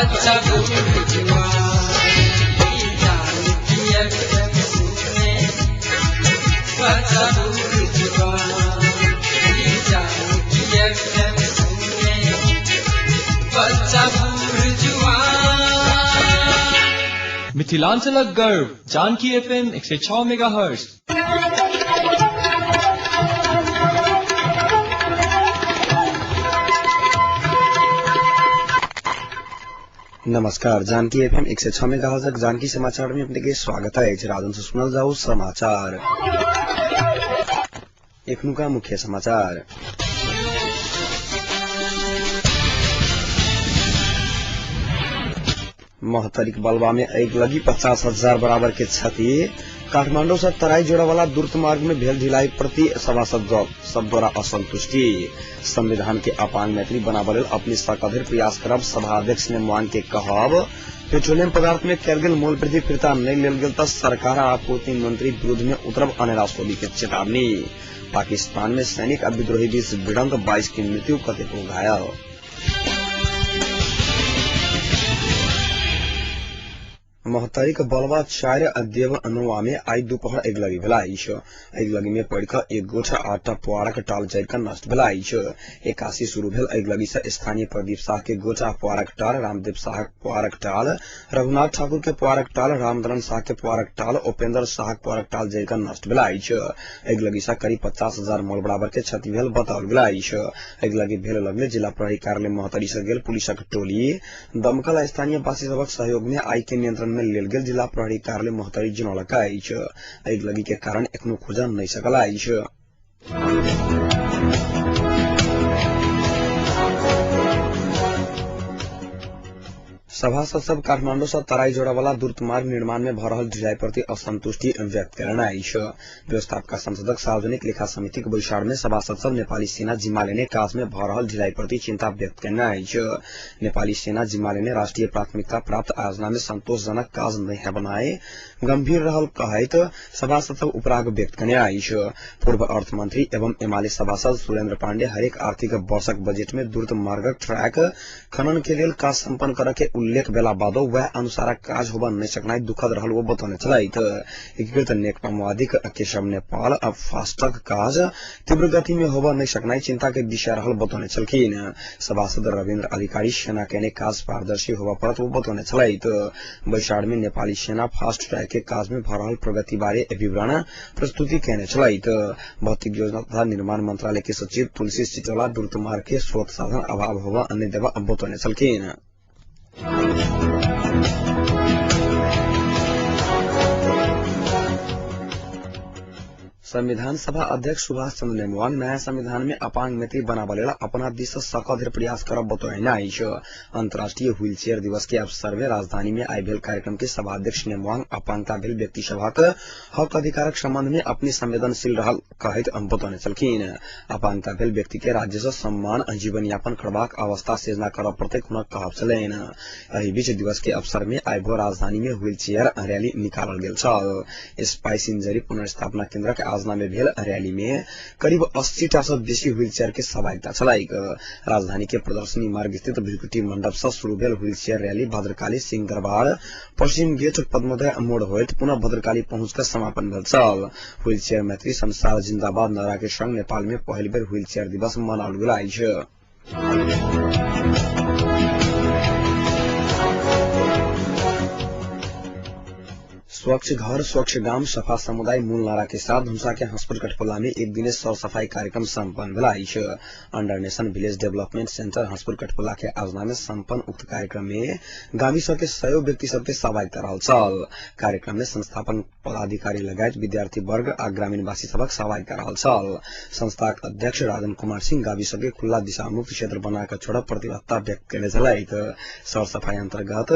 बच्चा बूढ़ जुआन, जानकी एफएम सुने बच्चा बूढ़ जुआन, जानकी एफएम सुने बच्चा बूढ़ जुआन। मिथिलांचलक गर्व जानकी एफएम 106 मेगाहर्ट्ज। नमस्कार, जानकी एफएम 106 मेगाहर्ट्ज जानकी समाचार में अपने के स्वागत है। राजन से सुनल जाऊ समाचार। एखनुका मुख्य समाचार। महोत्तरीक बलवा में एक लगी 50,000 बराबर के क्षति। काठमांडू से तराई जोड़ा वाला द्रुत मार्ग में भेल ढिलाई प्रति सभासद सब द्वारा असंतुष्टि। संविधान के अपांग मैत्री बनाबऽ लेल अपने सकधरि प्रयास करब सभा अध्यक्ष नेमवांग के कहब। पेट्रोलियम पदार्थ में कयल गेल मोल वृद्धि फिर्ता नहि लेल गेल तऽ सरकार आ आपूर्ति मंत्री विरोध में उतरब अनेरा सोली के चेतावनी। पाकिस्तान में सैनिक आ विद्रोही बीच भिड़ंत, 22 की मृत्यु, कतेको घायल। महोत्तरीक बलवा 4 देव अनुवा में आई दोपहर अगिलगी भेला अछि। अगिलगी में पड़ि कऽ एक गोठ 8टा पुआरक टाल जरि कऽ नष्ट भेला अछि। 81 शुरू भेल अगिलगी से स्थानीय प्रदीप साह के गोटा पुआरक टाल, रामदेव साहक पुआरक टाल, रघुनाथ ठाकुर के पुआरक टाल, रामदरन साह के पुआरक टाल, उपेंद्र साहक पुआरक टाल जरि कऽ नष्ट भेला अछि। अगिलगी से करीब 50,000 मोल बराबर के क्षति भेल बताओल गेल अछि। अगिलगी भेल लगले जिला प्रहरी कार्यालय महोत्तरी से गेल पुलिसक टोली दमकल आ स्थानीय वासी सभक सहयोग में आगि के नियंत्रण में लेल गेल जिला प्रहरी कार्यालय महोत्तरी जनौलक अछि। अगिलगी के कारण एखनो खोजल नहि सकल अछि। सभासद सब काठमांडू से तराई जोड़ा वाला द्रुत मार्ग निर्माण में भ रहल ढिलाई प्रति असंतुष्टि व्यक्त कयलनि अछि। व्यवस्थापिका संसदक सार्वजनिक लेखा समितिक बैसार में सभासद सब नेपाली सेना जिम्मा लेने काज में भ रहल ढिलाई प्रति चिंता व्यक्त कयने अछि। नेपाली सेना जिम्मा लेने राष्ट्रीय प्राथमिकता प्राप्त आयोजना में संतोषजनक काज नहि बनाए गंभीर रहल कहैत सभासद सब उपराग व्यक्त कयने अछि। पूर्व अर्थ मंत्री एवं एमाले सभासद सुरेन्द्र पाण्डे हरेक आर्थिक वर्षक बजेट में द्रुत मार्गक ट्रैक खनन के लेल काज सम्पन्न करऽ के उल्लेख भेला बादो वएह अनुसारक काज होबऽ नहि सकनाइ दुखद रहल ओ बतौने छलथि। एकीकृत नेकपा माओवादीक केशव नेपाल आ फास्टक काज तीव्र गति में होबऽ नहि सकनाइ चिंता के विषय रहल बतौने छलखिन। सभासद रविन्द्र अधिकारी सेना केने काज पारदर्शी होबऽ पड़त ओ बतौने छलथि। बैसार में नेपाली सेना फास्ट ट्रैक के काज में भऽ रहल प्रगति बारे विवरण प्रस्तुति केने छलथि। भौतिक योजना तथा निर्माण मंत्रालय के सचिव तुलसी सिटौला द्रुत मार्ग के स्रोत साधन अभाव होबऽ नहि देबऽ बतौने छलखिन। संविधान सभा अध्यक्ष सुभाष चंद्र नेमवांग नया संविधान में अपांग मैत्री बनाबऽ लेल अपना दिस से सकधरि प्रयास करब बतौने अछि। अंतर्राष्ट्रीय व्हील चेयर दिवस के अवसर में राजधानी में आई भेल कार्यक्रम के सभा अध्यक्ष नेमवांग अपांगता भेल व्यक्ति सभक हक अधिकारक संबंध में अपने संवेदनशील रहल कहैत बतौने छलखिन। अपांगता भेल व्यक्ति के राज्य से सम्मान जीवन यापन करबाक अवस्था सृजना करऽ पड़तै हुनक कहब छलनि। एहि बीच दिवस के अवसर में आई भोर राजधानी में व्हील चेयर रैली निकालल गेल छल। स्पाइस इंजरी पुनर्स्थापना केंद्रक आयोजना में भेल रैली में करीब 80 टा से बेसी व्हील चेयर के सहभागिता छलैक। राजधानी के प्रदर्शनी मार्ग स्थित भृकुटी मंडप से शुरू भेल व्हील चेयर रैली भद्रकाली सिंह दरबार पश्चिम गेट पद्मोदय मोड़ होइत पुनः भद्रकाली पहुंच कर समापन भेल छल। व्हील चेयर मैत्री संसार जिंदाबाद नारा के संग नेपाल में पहिल बेर व्हील चेयर दिवस मनाओल गेल अछि। स्वच्छ घर स्वच्छ गाम सफा समुदाय मूल नारा के साथ धनुषा के हंसपुर कठपुला में एक दिने सर सफाई कार्यक्रम सम्पन्न भेला अछि। Under nation village development centre Hanspur Kathpula के आयोजना में सम्पन्न उक्त कार्यक्रम में गामी सब के सयौं व्यक्ति सबके सहभागिता रहल छल। कार्यक्रम में संस्थापन पदाधिकारी लगायत विद्यार्थी वर्ग आ ग्रामीणवासी सबक सहभागिता रहल छल। संस्थाक अध्यक्ष राजन कुमार सिंह गावी सबके खुल्ला दिशामुक्त क्षेत्र बना कऽ छोड़ब प्रतिबद्धता व्यक्त केने छलथि। सर सफाई अंतर्गत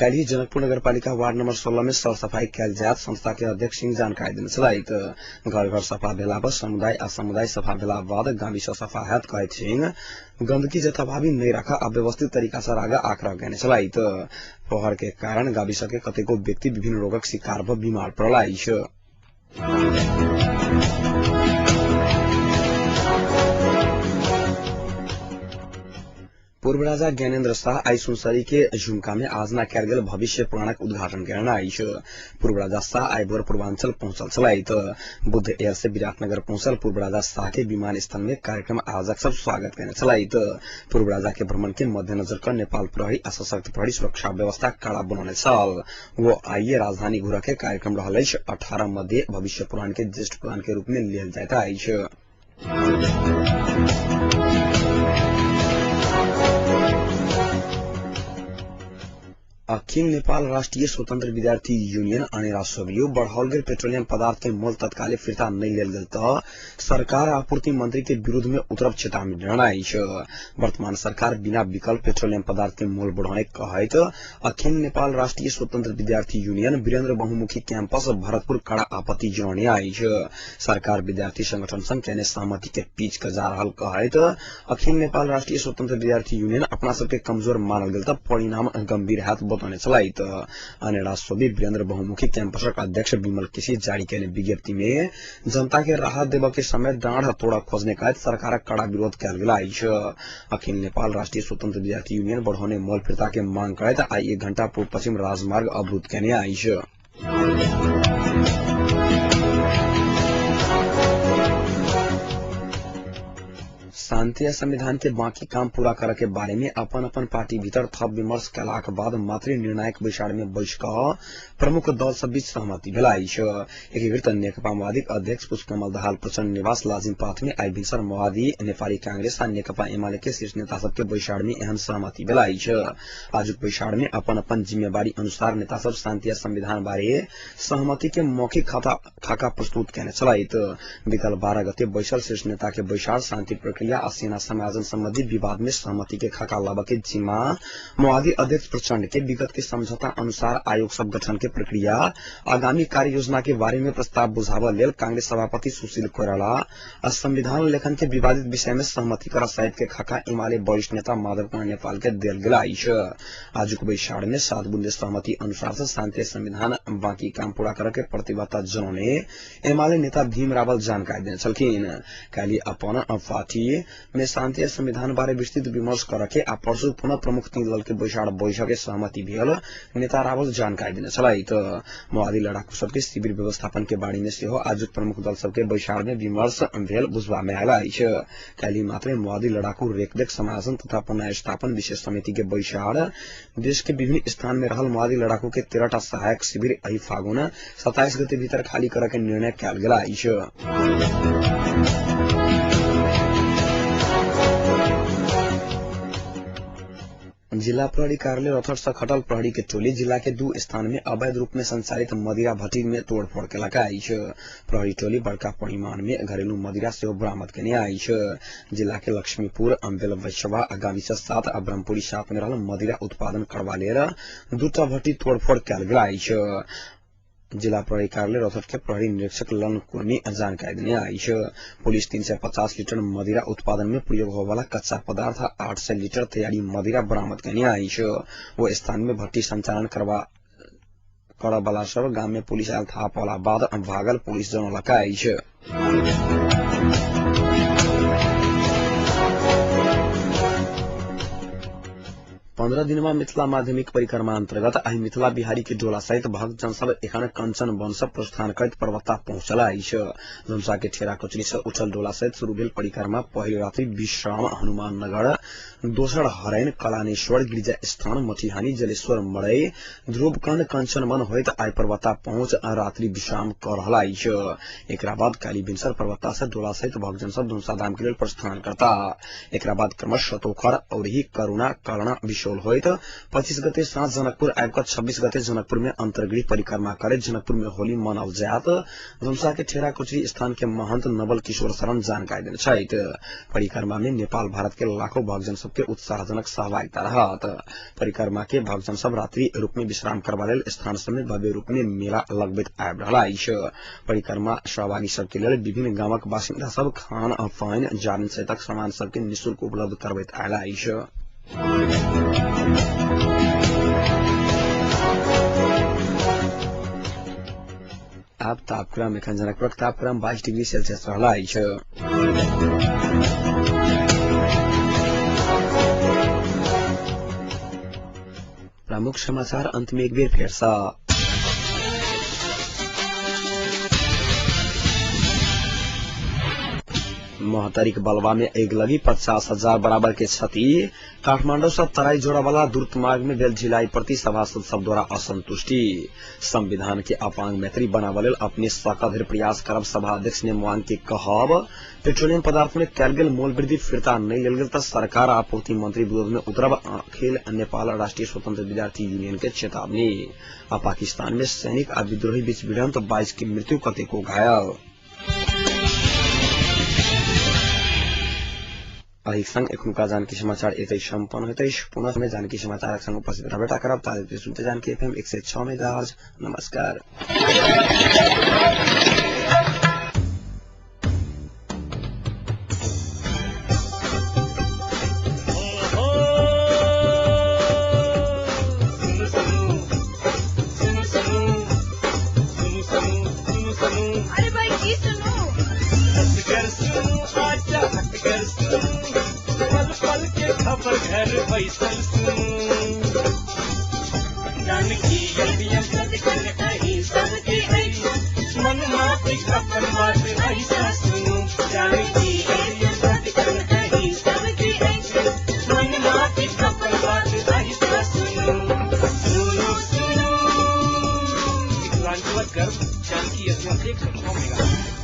काल्हि जनकपुर नगरपालिका वार्ड नंबर 16 में सर सफाई कयल जायत संस्था के अध्यक्ष सिंह जानकारी देने छलथि। घर घर सफा भेला पर समुदाय आ समुदाय सफा भेला बाद गावी से सफा हैत कहैत सिंह गंदगी जथाभावी नहि राख आ व्यवस्थित तरीका से राख आग्रह केने छलथि। फोहर के कारण गावी सबके कतेको व्यक्ति विभिन्न रोगक शिकार भऽ बीमार पड़ल अछि। पूर्व राजा ज्ञानेन्द्र शाह आइ सुनसरी के झुमका में आजना कयल गेल भविष्य पुराणक उद्घाटन केलनि अछि। पूर्व राजा शाह आइ भोर पूर्वांचल पहुंचल छलथि। बुद्ध एयर से विराटनगर पहुंचल पूर्व राजा शाह के विमानस्थल में कार्यक्रम आयोजक सब स्वागत केने छलथि। पूर्व राजा के भ्रमण के मध्यनजर क नेपाल प्रहरी आ सशक्त प्रहरी सुरक्षा व्यवस्था कड़ा बनौने छल। वो आइए राजधानी घुरऽ के कार्यक्रम रहल अछि। 18 मध्य भविष्य पुराण के ज्येष्ठ पुराण के रूप में लेल जाइत अछि। अखिल नेपाल राष्ट्रिय स्वतंत्र विद्यार्थी यूनियन अनेरा सोभियो बढ़ाओल गेल पेट्रोलियम पदार्थ के मोल तत्काले फिर्ता नहि लेल गेल तऽ सरकार आपूर्ति मंत्री के विरुद्ध में उतरब चेतावनी देने अछि। वर्तमान सरकार बिना विकल्प पेट्रोलियम पदार्थ के मोल बढ़ाने कहैत अखिल नेपाल राष्ट्रिय स्वतंत्र विद्यार्थी यूनियन वीरेन्द्र बहुमुखी कैंपस भरतपुर कड़ा आपत्ति जनौने अछि। सरकार विद्यार्थी संगठन संग केने सहमति के पीछ के जा रहल कहैत अखिल नेपाल राष्ट्रिय स्वतंत्र विद्यार्थी यूनियन अपना सबके कमजोर मानल गेल तऽ परिणाम गंभीर हैत बतौने छलथि। अनेरा सोबी वीरेन्द्र बहुमुखी कैंपसक अध्यक्ष विमल केसी जारी केने विज्ञप्ति में जनता के राहत देबऽ के समय डाँढ़ तोड़ा खोजने कहैत सरकारक कड़ा विरोध कयल गेल अछि। अखिल नेपाल राष्ट्रिय स्वतंत्र विद्यार्थी यूनियन बढ़ौने मोल फिर्ता के मांग करैत आइ 1 घंटा पूर्व पश्चिम राजमार्ग अवरुद्ध केने अछि। शान्ति आ संविधान के बाकी काम पूरा करे के बारे में अपन अपन पार्टी भीतर थप विमर्श कयलाक बाद मात्रे निर्णायक बैसार में बैस कऽ प्रमुख दल सब बीच सहमति भेल अछि। एकीकृत नेकपा माओवादीक अध्यक्ष पुष्पकमल दाहाल प्रचण्ड निवास लाजिम पाथ में आइ भिनसर माओवादी नेपाली कांग्रेस आ नेकपा एमाले के शीर्ष नेता सबके बैसार में एहन सहमति भेल अछि। आजुक बैसार में अपन अपन जिम्मेवारी अनुसार नेता सब शान्ति आ संविधान बारे सहमति के मौखिक खाका प्रस्तुत केने छलथि। विगत 12 गते बैसल शीर्ष नेता के बैसार शान्ति प्रक्रिया आ सेना समायोजन संबंधी विवाद में सहमति के खाका लाबऽ के जिम्मा माओवादी अध्यक्ष प्रचण्ड के विगत के समझौता अनुसार आयोग सब गठन के प्रक्रिया आगामी कार्य योजना के बारे में प्रस्ताव बुझाबऽ लेल कांग्रेस सभापति सुशील कोइराला आ संविधान लेखन के विवादित विषय में सहमति करा सहित के खाका एमाले वरिष्ठ नेता माधव कुमार नेपाल के देल गेल अछि। आजुक बैसार में 7 बुंदे सहमति अनुसार से शान्ति संविधान बाकी काम पूरा करे के प्रतिबद्धता जनौने एमाले नेता भीम रावल जानकारी देने छलखिन। काल्हि अपन पार्टी में शान्ति संविधान बारे विस्तृत विमर्श करके आ परसू पुनः प्रमुख 3 दल के बैसार बैठक के सहमति भेल नेता रावल जानकारी देने छलथि। माओवादी लड़ाकू सबके शिविर व्यवस्थापन के बारे में सेहो आजुक प्रमुख दल सबके बैसार में विमर्श भेल बुझबा में आयल अछि। काल्हि मात्रे माओवादी लड़ाकू रेखदेख समायोजन तथा पुनर्स्थापन विशेष समिति के बैसार देश के विभिन्न स्थान में रहल माओवादी लड़ाकू के 13टा सहायक शिविर एहि फागुन 27 गते भीतर खाली करऽ के निर्णय कयल गेल अछि। जिला प्रहरी कार्यालय रथर से खटल प्रहरी के टोली जिला के 2 स्थान में अवैध रूप में संचालित मदिरा भट्टी में तोड़फोड़ केलक अछि। प्रहरी टोली बड़का परिमाण में घरेलू मदिरा सेहो बरामद केने अछि। जिला के लक्ष्मीपुर, अम्बेल वैशवा आ गाविस 7 आ ब्रह्मपुरी 7 में रहल मदिरा उत्पादन करबा लेल 2टा भट्टी तोड़फोड़ कयल गेल अछि। जिला प्रहरी कार्यालय रौतहट के प्रहरी निरीक्षक लन कुर्मी जानकारी देने अछि। पुलिस 350 लीटर मदिरा उत्पादन में प्रयोग होने वाला कच्चा पदार्थ 800 लीटर तैयारी मदिरा बरामद केने अछि। वो स्थान में भट्टी संचालन करऽ वाला सब गाम में पुलिस आयल थाहा पौला बाद भागल पुलिस जनौलक अछि। 15 दिनमा मिथिला माध्यमिक परिक्रमा अंतर्गत आइ मिथिला बिहारी के डोला सहित भक्त जनसब एखन कंचन वन से प्रस्थान करैत पर्वता पहुंचल अछि। धनुषा के ठेरा कचरी से उठल डोला सहित शुरू भेल परिक्रमा पहिल रात्रि विश्राम हनुमान नगर, दोसर हरैन, कलानेश्वर, गिरिजा स्थान, मठिहानी, जलेश्वर मड़ई, ध्रुवकंड, कंचन वन होइत आइ पर्वता पहुंच रात्रि विश्राम क रहल अछि। एकरा बाद काली भिनसर पर्वता से डोला सहित भक्त जनसब धनुषा धाम के लेल प्रस्थान करता। एकरा बाद क्रमशः सतोखर, औरही, करुणा, करणा, होइत 25 गते साँझ जनकपुर आबि कऽ 26 गते जनकपुर में अंतर्गृह परिक्रमा करैत जनकपुर में होली मनाओल जायत। धनुषा के ठेरा कोचरी स्थान के महंत नवल किशोर शरण जानकारी देने छथि। परिक्रमा में नेपाल भारत के लाखों भक्तजन सबके उत्साहजनक सहभागिता रहत। परिक्रमा के भक्तजन सब रात्रि रूप में विश्राम करबा लेल स्थान सब में भव्य रूप में मेला लगबैत आबि रहल अछि। परिक्रमा सहभागी सबके लेल विभिन्न गामक बासिन्दा सब खान पान जारनि सहितक सामान सबके निःशुल्क उपलब्ध करबैत आयल अछि। आब तापक्रम एखन जनकपुरक तापक्रम 22 डिग्री सेल्सियस रहल अछि। प्रमुख समाचार अंत में एक बेर फेर सँ। महोत्तरीक बलवा में अगिलगी 50,000 बराबर के क्षति। काठमांडू से तराई जोड़ा वाला द्रुत मार्ग में भेल ढिलाई प्रति सभासद सब द्वारा असंतुष्टि। संविधान के अपांग मैत्री बनाबऽ लेल अपने सकधरि प्रयास करब सभा अध्यक्ष नेमवांग के कहब। पेट्रोलियम पदार्थ में कयल गेल मोल वृद्धि फिर्ता नहि लेल गेल तऽ सरकार आपूर्ति मंत्री विरोध में उतरब अखिल नेपाल राष्ट्रीय स्वतंत्र विद्यार्थी यूनियन के चेतावनी। आ पाकिस्तान में सैनिक आ विद्रोही बीच भिड़ंत, 22 के मृत्यु, कतेको घायल। एहि संग एखनुका जानकी समाचार एतै सम्पन्न होइत अछि। पुनः में जानकी समाचारक संग उपस्थित रहबे करब। ताबे सुनते जानकी एफएम 106 मेगाहर्ट्ज। नमस्कार। अरे भाई की सुनू, पल पल के खबर घर बैसल सुनू, जानकी सबके मन माफिक अपन बात ऐसा सुनू, जानकी सबके मन माफिक अपन बात ऐसा सुनू, सुनू सुनू। मिथिलांचलक गर्व जानकी एफएम 106 मेगाहर्ट्ज।